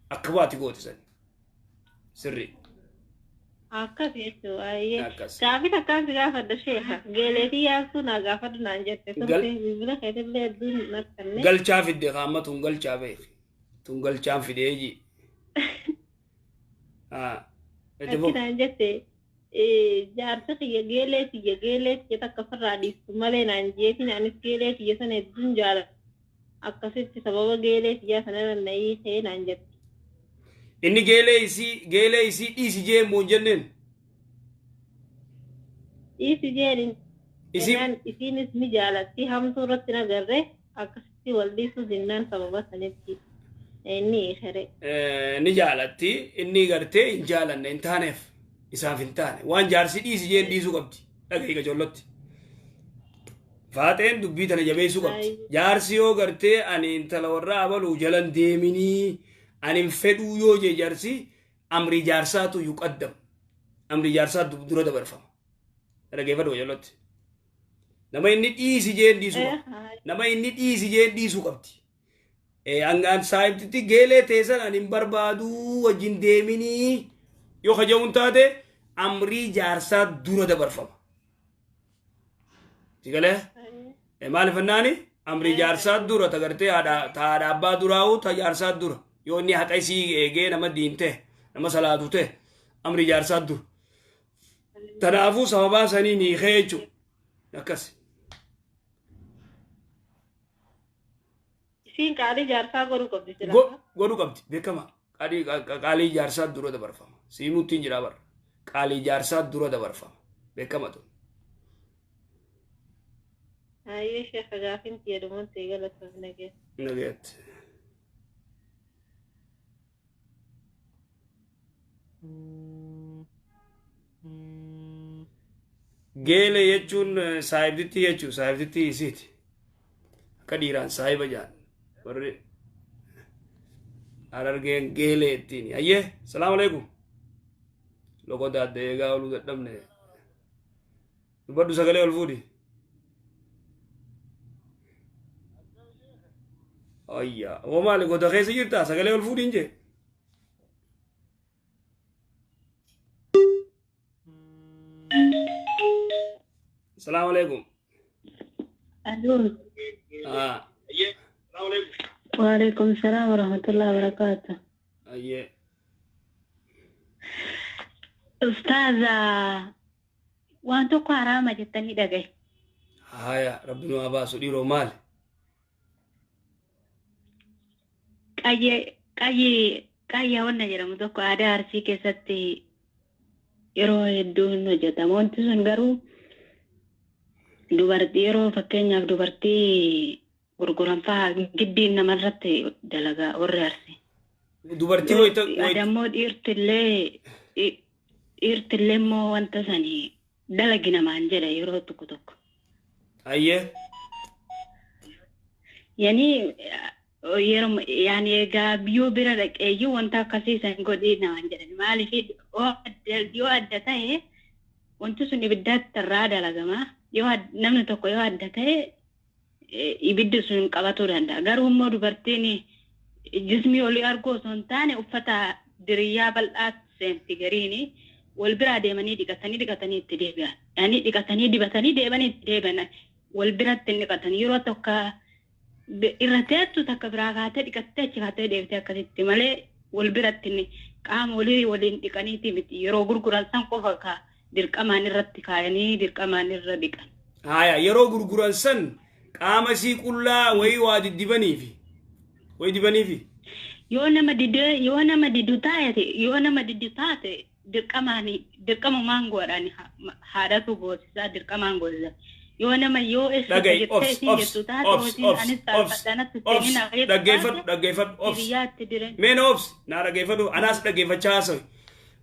Akka waati goote san. Sirrii. Akkas jechuudha. Ayyee. Akkas. Gaafii takkaan si gaafadha sheeka. Geeleetii yaasuu naa gaafadhu naan jette. Gal- Turte bilbila keetillee hedduun narkanne. Galchaa fidde kaamma tun galchaa beeki. Tun galchaan fidee ji. Itti Akki fufi. naan jette jaarsa kiyya geelee tiyya geelee tiyya takka ofirraa dhiistu malee naan jeetiin anis geelee tiyya sana hedduun jaaladha. Akkasitti sababa geelee tiyyaa sana na hiikee naan jette. Inni geelee isii dhiisi jee immoo hin jenneen. Dhiisi jeen Isii jennaan isiinis ni jaalatti hamtuu irratti nagarre akkasitti wal dhiisuu dinnaan sababa sanitti inni hiikere. Ni jaalatti, inni gartee hin jaalanne, hin taaneef, isaaf hin taane. Waan jaarsi dhiisi jeen dhiisuu qabdi. Dhagahi qacollotti. Faaxeen dubbii tana jabeessuu qabdi. Jaarsi yoo gartee ani intala warra abaluu jalan deeminii ani hin fedhuu yoo jee jaarsi, amrii jaarsaatu yuqaddam. Amrii jaarsaa dura dabarfama. Dhaggeeffadhu qacollotti. Nama inni dhiisi jeen dhiisuu qabdi. Nama inni dhiisi jeen dhiisuu qabdi. Angaan saayibtitti geelee teessan ani hin barbaaduu wajjin deeminii yoo kajaa'uun taate amrii jaarsaa dura dabarfama. Sigalee maaliif jennaani amrii jaarsaa dura ta gartee haadha ta haadha abbaa duraa'u ta jaarsaa dura yoo inni haqa isii eegee nama diin ta'e nama salaatu ta'e amrii jaarsaa dura. Tanaafuu sababaa saniin hiikee jechuudha. Akkas. Isiin qaalii jaarsaa godhuu qabdi silaa. Godhuu qabdi beekama. Qaalii jaarsaa dura dabarfama. Siimuutti hin jira bara. Qaalii jaarsaa dura dabarfama. Beekama tun. Ayyee sheeka gaafiin tiyya dhumuun ta'e galatoom nagee. Nageetti. Geele jechuun saayibtitti jechuun saayibtitti isiiti. Akka dhiiraan saayiba jaan. Warri Harargeen geele ittiin. Ayyee, salaamu alaikum. Loqoda adda eegaa oluu dadhabne. Dubbadhu, sagalee ol fuudhi. Ayyaa, hoo maali goda keessa jirtaa? Sagalee ol fuudhi hin jee. Salaamu alaikum. Aloo. Ah, Waalaikum salaam warahmatullahi wabarakatuh. Ayyee. Ustaaza, waan tokko haraama jettanii dhagaye. Haya, rabbi nu haa baasu dhiiroo, maali? Qayyee qayyee qayya wanna jedhamu tokko aadaa Arsii keessatti yeroo hedduu hin hojjetama. Wanti sun garuu dubartii yeroo fakkeenyaaf dubartii gurguran fa'aa giddiin namarratti dalagaa warri Arsii. Dubartii wayita Adammoo dhiirtillee immoo wanta sanii dalagi namaan jedha yeroo tokko tokko. Ayyee. Yani yeroo yani egaa biyyoo bira dhaqeeyyuu wanta akkasii san godhii namaan jedhan. Maaliif yoo adda ta'e wanti sun ibiddaatti irraa dalagama. Yoo namni tokko yoo adda ta'e ibiddi sun qabatuu danda'a. Garuu immoo dubartiin jismii olii arguu osoo hin taane uffata diriyyaa bal'aatti seenti, gariini wal biraa deemanii dhiqatanii dhiqatanii itti deebi'an. Yani dhiqatanii dibatanii deemanii itti deebi'an. Wal biratti hin dhiqatan. Yeroo tokko irra teettu takka biraa kaatee dhiqattee achi kaatee deebitee akkasitti malee wal biratti inni qaama walii waliin dhiqaniiti miti. Yeroo gurguran san qofa ka dirqamaan irratti kaayanii dirqamaan irra dhiqan. Haya, yeroo gurguran san qaama isii qullaa wayii waa diddibaniifi. Wayii dibaniifi. Yoo nama didu taate dirqamaan dirqamumaan godhan, haadhatu goosisaa, dirqamaan goosisa. Yoo nama yoo eessa Dhaga'i, jettee obs, isiin obs, jettu taate obs, hojiin obs, anis obs, saalfadha natti obs, seenina jettu dhaggeeffadhu, taate dhaggeeffadhu, obs. hiriyyaatti diren. Meen obs, naa dhaggeeffadhu, anaas dhaggeeffachaa haasawi.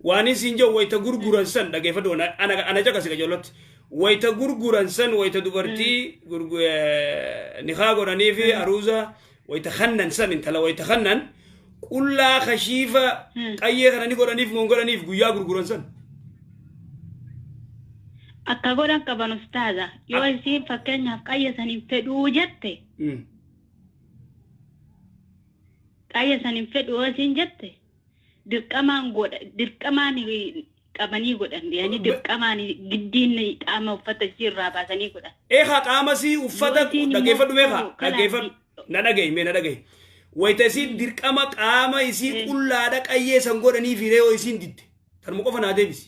Waan isin jedhu wayita gurguran san dhaggeeffadhu, ana caqasi qajeellotti. Wayita gurguran san, wayita dubartii nikaa godhanii fi aruuza wayita kannan san, intala wayita kannan qullaa kashiifa qayyee kana ni godhaniif moo hin godhaniif guyyaa gurguran san? Akka godhan qaban ustaaza. Yoo isiin fakkeenyaaf qayya saniin fedhuu jette. Qayya san hin fedhu yoo isiin jette dirqamaan godha dirqamaan qabanii godhan yaani dirqamaan giddiin qaama uffata ishii irraa baasanii godhan. Eegaa qaama sii uffata dhaggeeffadhu meeqa dhaggeeffadhu na dhagahi mee na dhagahi. Wayita isiin dirqama qaama isii qullaadha qayyee san godhanii fi yoo isiin didde tanuma qofa naa deebisi.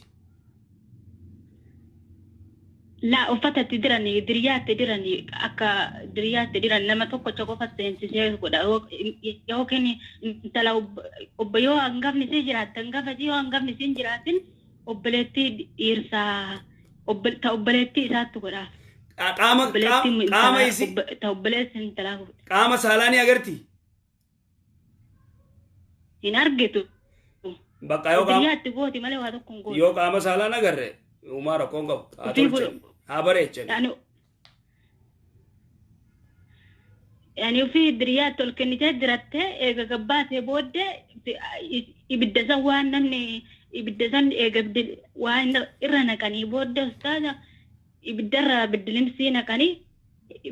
Laa uffata itti diranii diryaatti diranii akka diryaatti diran nama tokkocha qofa seensisee godha yookiin intala obbo yoo hangafni sii jiraatte hangafa yoo hangafni siin jiraatin obboleettii dhiirsaa ta obboleettii isaatti godhaaf. Qaama qaama isii ta obboleessi intalaa qaama saalaa ni agarti. Hin argitu. Bakka yoo qaama diryaatti gooti malee waa tokko hin gootu. Yoo qaama saalaa agarre uumaa rakkoon qabu. Haa tolchan. Haa bareechan. Yaani ofii diryaatti ol kennitee dirattee eega gabbaatee booddee ibidda san waan namni ibidda san eega waan irra naqanii booddee ustaaza ibiddarra biddilimsii naqanii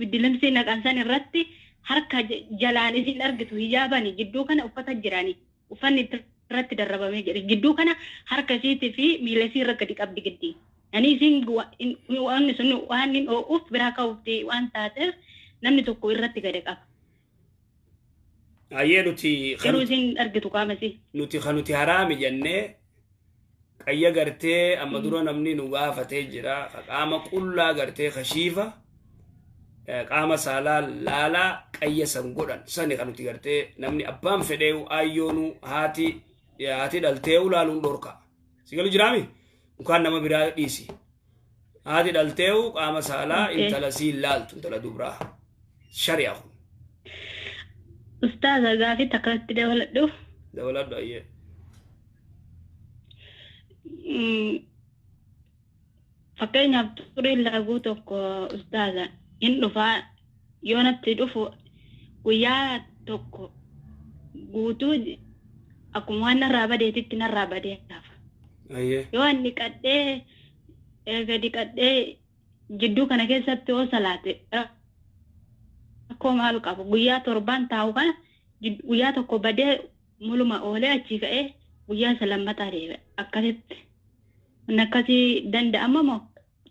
biddilimsii naqan san irratti harka jalaan isin argitu hijaabani jidduu kana uffata jirani uffanni irratti darrabamee jira jidduu kana harka isiitii fi miila isii irra gadi qabdi giddi. Yaani isin waan sun waan hin oo'uuf biraa ka'uuf waan taateef namni tokko irratti gadi qaba. Ayyee nuti yeroo isin argitu qaama isii. Nuti kan nuti haraami jennee qayya gartee amma dura namni nu gaafatee jira qaama qullaa gartee kashiifa qaama saalaa laalaa qayya san godhan sani kan nuti gartee namni abbaan fedhee ayyoonu haati haati dhaltee ulaaluun dhorka. Si galu jiraami? Mukaan nama biraa dhiisi. Haati dhaltee qaama saalaa intala sii laaltu intala dubraa. Shari'a kun. Ustaaza gaafii takkaatti dabaladhu. Dabaladhu ayyee. Fakkeenyaaf xuriin laguu tokko ustaaza hin dhufaa yoo natti dhufu guyyaa tokko guutuu akkuma waan narraa badeetitti narraa badee hafa. Yoo ani dhiqadhee eega dhiqadhee jidduu kana keessatti yoo salaate rakkoo maal qabu guyyaa torban taa'u kana guyyaa tokko badee muluma oolee achii ka'ee guyyaa isa lammataa deebi'a akkasitti. Inni akkasii danda'ama moo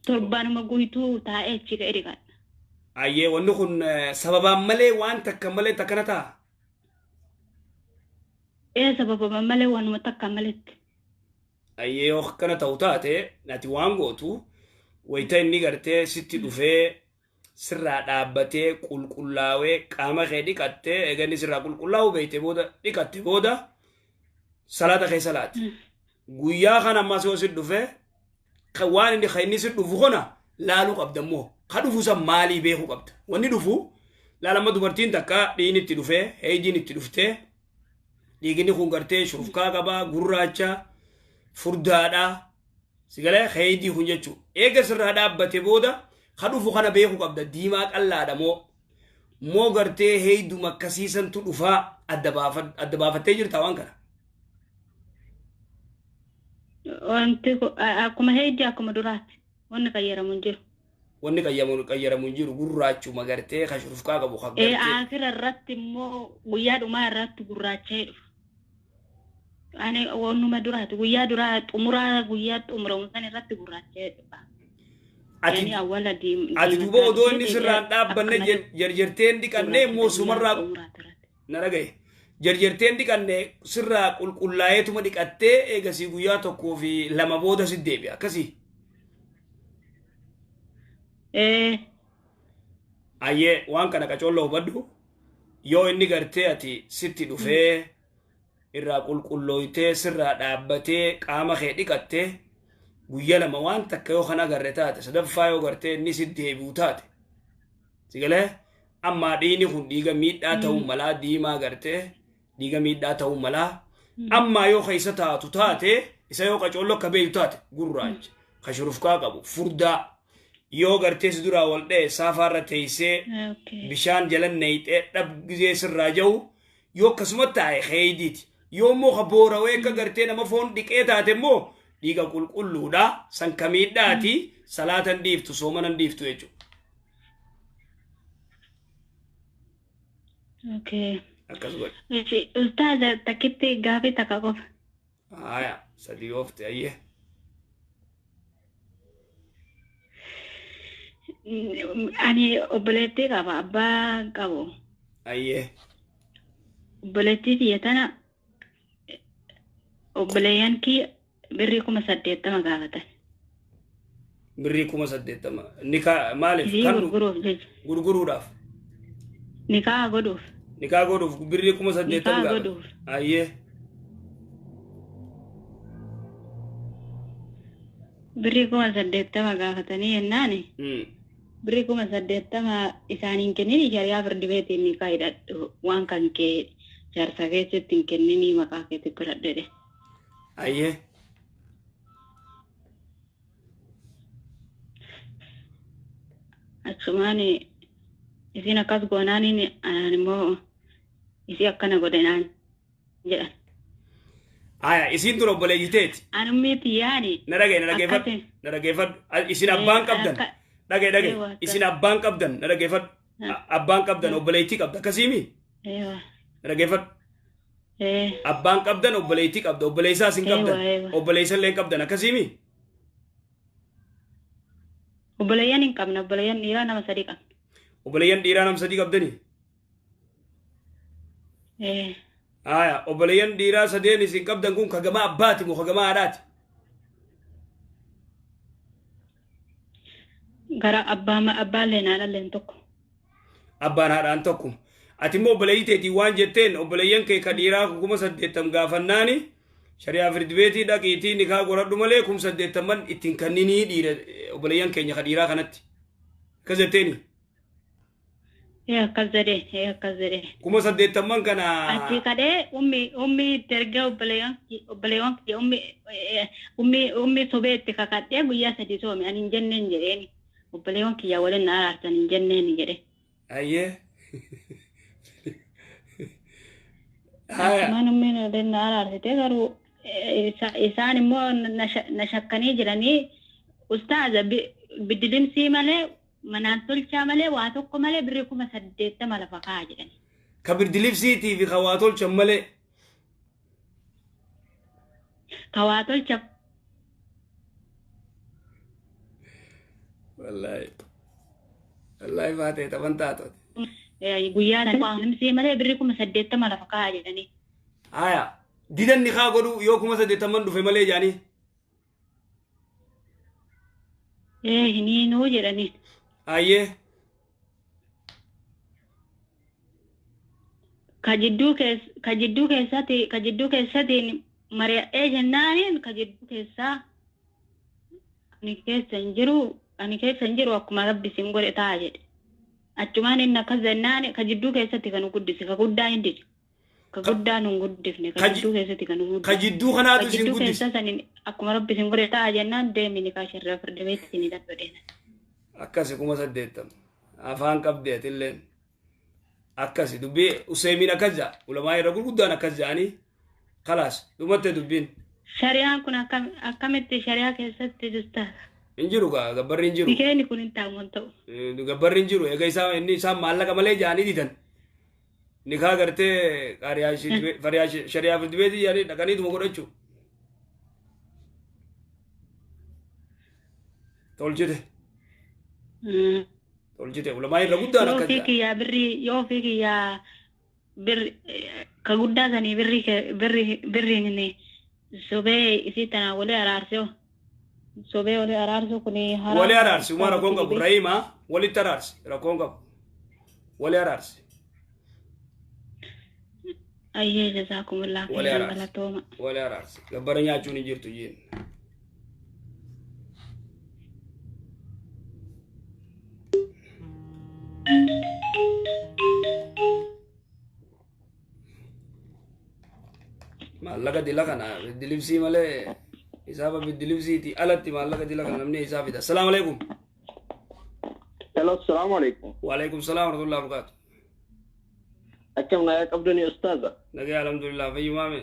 torbaanuma guutuu taa'ee achii ka'ee dhiqadha. Ayyee wanni kun sababaan malee waan takka malee takkana ta'a. Ee sababaan malee waanuma takka maletti. Ayyee yoo akkana ta'u taate ati waan gootu wayita inni gartee sitti dhufee sirraa dhaabbatee qulqullaawee qaama kee dhiqattee eega inni sirraa qulqullaa'uu beekte booda dhiqatte booda salaata kee salaati. Guyyaa kana ammas yoo si dhufee waan inni inni si dhufu kana laaluu qabda immoo ka dhufu san maalii beekuu qabda. Wanni dhufu laalama dubartiin takka dhiigni itti dhufee heejiin itti dhuftee dhiigni kun gartee shurufkaa qabaa gurraacha furdaadha sigalee heejii kun jechuudha. Eega sirraa dhaabbate booda ka dhufu kana beekuu qabda diimaa qallaadha moo moo gartee heeyduma akkasiisantu dhufaa adda baafattee jirta waan kana. Wanti akkuma heejii akkuma duraatti wanni qayyaramu hin jiru. Wanni qayyaramu hin jiru gurraachuma gartee ka shurufkaa qabu ka gartee. Akira irratti immoo guyyaa dhumaa irratti gurraacha'ee dhufa. Ani wannuma duraati guyyaa duraa xumuraa guyyaa xumuramu san irratti gurraacha'ee dhufa. Ati duuba odoo inni sirraan dhaabbanne jarjarteen dhiqannee immoo sumarraa na dhagaye. Jarjarteen dhiqannee sirraa qulqullaa'eetuma dhiqattee eegasii guyyaa tokkoo fi lama booda si deebi'a akkasii. Ayyee waan kana qacolloo hubadhu yoo inni gartee ati sitti dhufee irraa qulqullooytee sirraa dhaabbatee qaama kee dhiqattee guyyaa lama waan takka yoo kana agarre taate sadaffaa yoo gartee inni si deebi'u taate sigalee ammaa dhiigni kun dhiiga miidhaa ta'uu malaa diimaa gartee dhiiga miidhaa ta'uu malaa ammaa yoo keessa taatu taate isa yoo qacolloo akka beeyu taate gurraacha ka shurufkaa qabu furdaa yoo gartee si duraa wal dha'e saafaarra teessee bishaan jala neeyxee dhab gizee sirraa jiru yoo akkasuma taa'e heeydiiti yoo immoo ka boorawee akka gartee nama foon dhiqee taate immoo dhiiga qulqulluudha san ka miidhaati salaatan dhiiftu soomanan dhiiftu jechuudha. Akkas godhe. Ustaaza takkitti gaafii takka qofa. Haya, sadii oofte ayyee. Ani obboleettii qaba abbaa qabu. Ayyee. Obboleettii tiyya tana obboleeyyan kiyya birrii 80,000 gaafatan. Birrii 80,000. Nikaa maaliif? Isii gurguruuf jecha. Gurguruudhaaf. Nikaa godhuuf. Nikaa godhuuf birrii 80,000 Nikaa gaafatan. godhuuf. Ayyee. Birrii 80,000 gaafatanii jennaani. Birrii 80,000 isaaniin kennini shari'aa firdi beetiin nikaa hidhadhu waan kan kee jaarsa keessatti hin kennini maqaa keetti godhadhu jedhe. Ayyee. Achumaan isin akkas goonaaniin anaan immoo isii akkana godhe naan jedhan. Haya, isiin tun obboleeyyiteeti. Anummiitti yaani. Na dhagaye, na dhageeffadhu. Na dhageeffadhu. Isin abbaan qabdan. Dhagaye, dhagaye. Isin abbaan qabdan. Na dhageeffadhu. Abbaan qabdan obboleettii qabda. Akkasiimi? Na dhageeffadhu. Abbaan qabdan obboleettii qabda. Obboleessaa isin qabdan. Obboleessa illee hin qabdan. Akkasiimi? Obboleeyyan hin qabne. Obboleeyyan dhiiraa nama sadii qabna. Obboleeyyan dhiiraa nama sadii qabdanii? Haya, obboleeyyan dhiiraa sadeen isin qabdan kun kagamaa abbaati moo kagamaa haadhaati? Gara abbaalleen haadhalleen tokko. Abbaan haadhaan tokko. Ati immoo obboleeyyii teetii waan jetteen obboleeyyan kee ka dhiiraa 80,000 gaafannaani shari'aa firdi beetii dhaqiitii nikaa godhadhu malee 80,000 ittiin kanninii dhiira obboleeyyan keenya ka dhiiraa kanatti. Akkas jetteeni? Akkas jedhee, akkas jedhee. 80,000 kana. Achi kadhee ummi itti ergee obboleeyyan kiyya ummi sobee itti kakadhee guyyaa 3 soome ani hin jenneen jedheeni. Obboleeyyan kiyya waliin na araarsan hin jenneen jedhe. Ayyee. Asumaan ummiin waliin na araarsite garuu isaan immoo na shakkanii jiranii ustaaza biddilimsii malee manaan tolchaa malee waa tokko malee birrii 80,000 lafa kaa'aa jedhani. Ka biddilibsiitii fi ka waa tolchan malee. Ka waa tolcha. Wallaahi. Wallaahi baatee taphan taatoti. Guyyaa biddilibsii malee birrii 80,000 lafa kaa'aa jedhani. Haya. Didan nikaa godhuu yoo 80,000 dhufe malee jedhanii. Hiniinuu jedhani. Ayyee. Ka jidduu keessatti mari'adhee jennaaniin ka jidduu keessaa ani keessa hin jiru akkuma rabbi isin godhe ta'a jedhe. Achumaan inni akkas jennaan ka jidduu keessatti kan guddise ka guddaa hin dide. Ka guddaa nu guddifne ka jidduu keessatti kan guddise. Ka jidduu kanaatu isin guddise. Ka jidduu keessa akkuma rabbi isin godhe ta'a jennaan deemini ka shirra firdi beetti ni dadhabde. Akkasi 80,000 afaan qabdee atilleen akkasi dubbii Useemiin akkas ja'a ulamaa irra gurguddaan akkas ja'anii kalaas dhumatte dubbiin. Shari'aan kun akkamitti shari'aa keessatti jirta? Hin jiru gaa gabbarri hin jiru. Bikeeni kun hin ta'u waan ta'u. Gabbarri hin jiru egaa isaan inni isaan maallaqa malee ja'anii didan. Nikaa gartee shari'aa firdi beetii jedhanii dhaqaniituma godhachuu. Tolchite. Tolchite ulamaa irra guddaan akkas ja'a. Yoo ofii kiyyaa birri ka guddaa sanii birriin sobee isii tanaa walii araarsee sobee walii araarsuu kun haraam. Walii araarsi uma rakkoon qabu Rahiima walitti araarsi rakkoon qabu walii araarsi. Ayyee jazaakumullah khairan galatooma. Walii araarsi gabbara nyaachuun hin jirtu jeen. Maallaqa dila kana biddilibsii malee isaaba biddilibsiiti alatti maallaqa dila kana namni isaa fida. Assalaamu alaikum. Hello, assalaamu alaikum. Wa alaikum salaam wa rahmatullahi wa barakaatu. Akkam nagaa qabdani ustaaza? Nagaa alhamdulillah fayyumaame.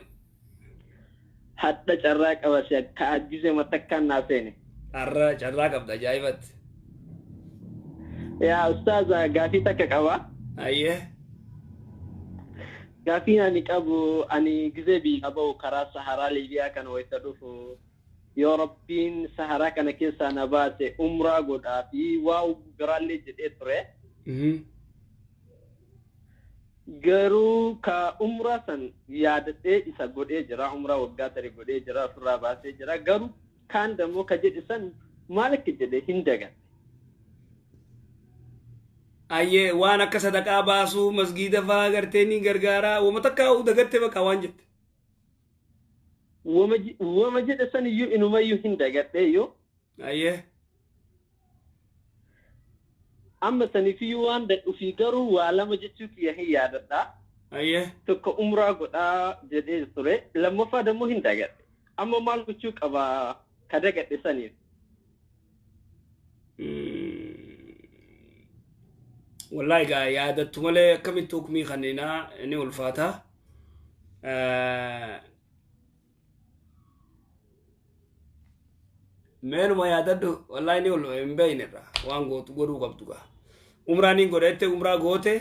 Hadda carraa qaba si akka ajjise matakkaan naa seene. Har'a carraa qabda ajaa'ibatti. Yaa ustaaza gaafii takka qaba. Ayyee. Gaafiin ani qabu ani gizee biyya bahu karaa Saharaa Liibiyaa kana wayita dhufu yoo Rabbiin Saharaa kana keessaa na baase umraa godhaa fi waa biraallee jedhee ture. Garuu ka umraa san yaadadhee isa godhee jira, umraa waggaa tare godhee jira, ofirraa baasee jira. Garuu kaan dammoo ka jedhe san maal akka jedhe hin daganne. Ayyee waan akka sadaqaa baasuu masgiida fa'aa gartee ni gargaara. Wama takka dagatte bakka waan jette. Wama jedhe san iyyuu inumayyuu hin dagadhe iyyuu. Ayyee. Amma sanifiyyuu waan dadhufi garuu waa lama jechuu kiyya hin yaadadha. Ayyee. Tokko umraa godhaa jedhee ture, lammaffaa dammoo hin dagadhe. Amma maal gochuu qaba ka dagadhe saniif? Wallahi gaa yaadattu malee akkamitti hukumii kanneenaa ni ulfaata. Meenuma yaadadhu wallahi ni ul hin beeyne irraa waan gootu godhuu qabdu gaa. Umraa niin godhette umraa goote.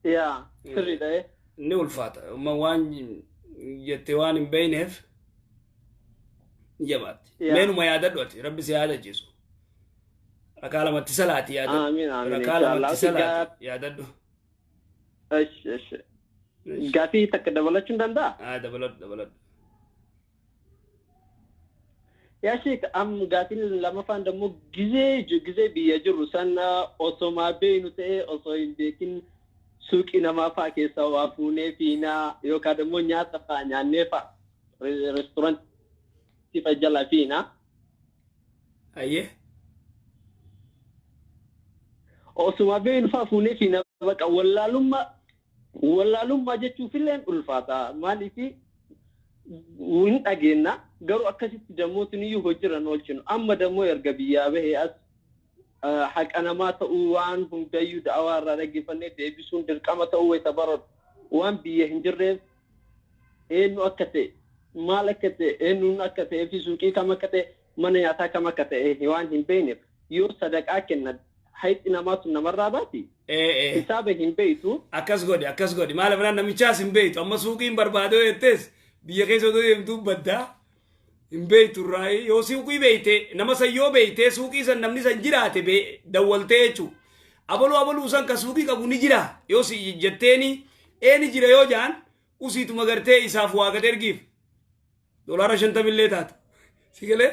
Yaa sirriidha. Ni ulfaata. Amma waan jette waan hin beeyneef ni jabaatti. Meenuma yaadadhu ati rabbi si yaadachiisu. Rakaa lamatti salaati yaadadhu. Amiin amiin. Rakaa lamatti salaati yaadadhu. Esh esh. Gaafii takka dabalachuu hin danda'a? Dabaladhu dabaladhu. Yaa sheek am gaafiin lamaffaan dammoo gizee biyya jirru sana osoo maa beeynu ta'ee osoo hin beekin suuqii namaa fa'aa keessaa waa fuunee fiinaa yookaan dammoo nyaata fa'aa nyaannee fa'aa reestoorantii fa'a jala fiinaa. Ayyee. Osuma beeynu fa'aa fuunee fiinaa baqa wallaalummaa jechuufillee ulfaata maaliifi hin dhageenna garuu akkasitti dammootni iyyuu hojiirra oolchinu amma dammoo erga biyyaa bahee as haqa namaa ta'uu waan hundayyuu da'awaa irraa dhaggeeffannee deebisuun dirqama ta'uu wayita baradhu waan biyya hin jirreef eenyu akka ta'e maal akka ta'e eenyuun akka ta'ee fi suuqii kam akka ta'e mana nyaataa kam akka ta'e waan hin beekneef yoo sadaqaa kennan hayxi namaa sun namarraa baati. Hisaaba hin beeytu. Akkas godhi maal afaan namichaas hin beeytu amma suuqiin barbaadoo jettees biyya keessa otoo deemtuu baddaa hin beeytu irraa yoo suuqii beeyte nama san yoo beeyte suuqii san namni san jiraate dawwaltee jechuudha. Abaluu abaluu san ka suuqii qabu ni jira yoo si jetteeni eeni jira yoo jaan usiituma gartee isaaf waa gad ergiif $50 illee taata. Si galee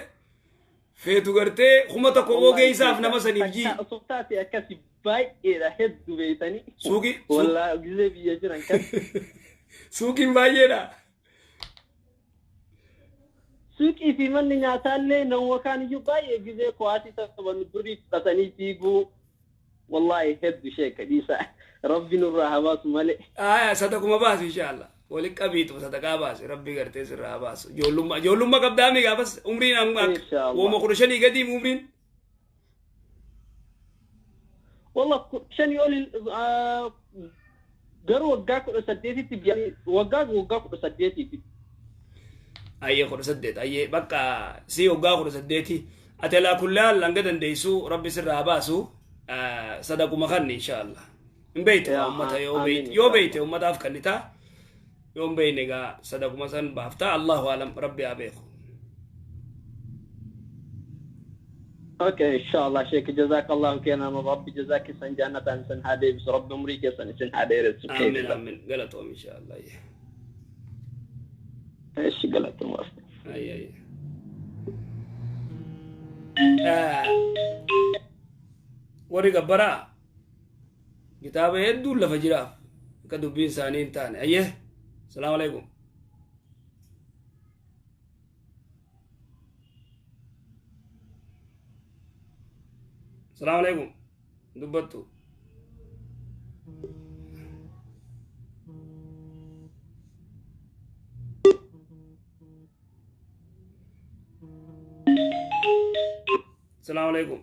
feetu gartee 1000 oogee isaaf nama saniif jii. Osoo taate akkasi baay'eedha hedduu beeytanii. Suuqii. Wallaahi gizee biyya jiran kan. Suuqiin baay'eedha. Suuqii fi manni nyaataallee nama kaan iyyuu baay'ee gizee kuwaasii taphannu durii fudhatanii fiiguu wallaahi hedduu sheeka dhiisa rabbi nurraa haa baasu malee. Sadaquma baasu inshaallah waliin qabiitu sadaqaa baasi rabbi gartee sirraa haa baasu ijoollummaa qabdaami gaafas umriin amma wooma 15 gadiim umriin. Wallah 15 oli garuu waggaa 18tti waggaa 18tti. Ayyee 18 ayyee bakka si waggaa 18 ati alaa kullaan hanga dandeessu rabbi sirraa baasu sadaquma kanni inshaallah. Hin beeyte uummata yoo beeyte uummataaf kennitaa yoo hin beeyne egaa sadaquma san baaftaa Allahu alam rabbi haa beeku. Okay inshallah sheek jazakallahu khairan rabbi jazaki san jannatan san hadeebis rabbi umrii keessan isin hadeeressu. Amiin amiin galatoom inshallah. ايش قلت الموافق؟ اي اي warri gabbaraa kitaaba hedduun lafa jiraaf akka dubbiin isaanii hin taane. Ayyee salaamu alaikum. Salaamu alaikum. Dubbattu. Salaamu alaikum.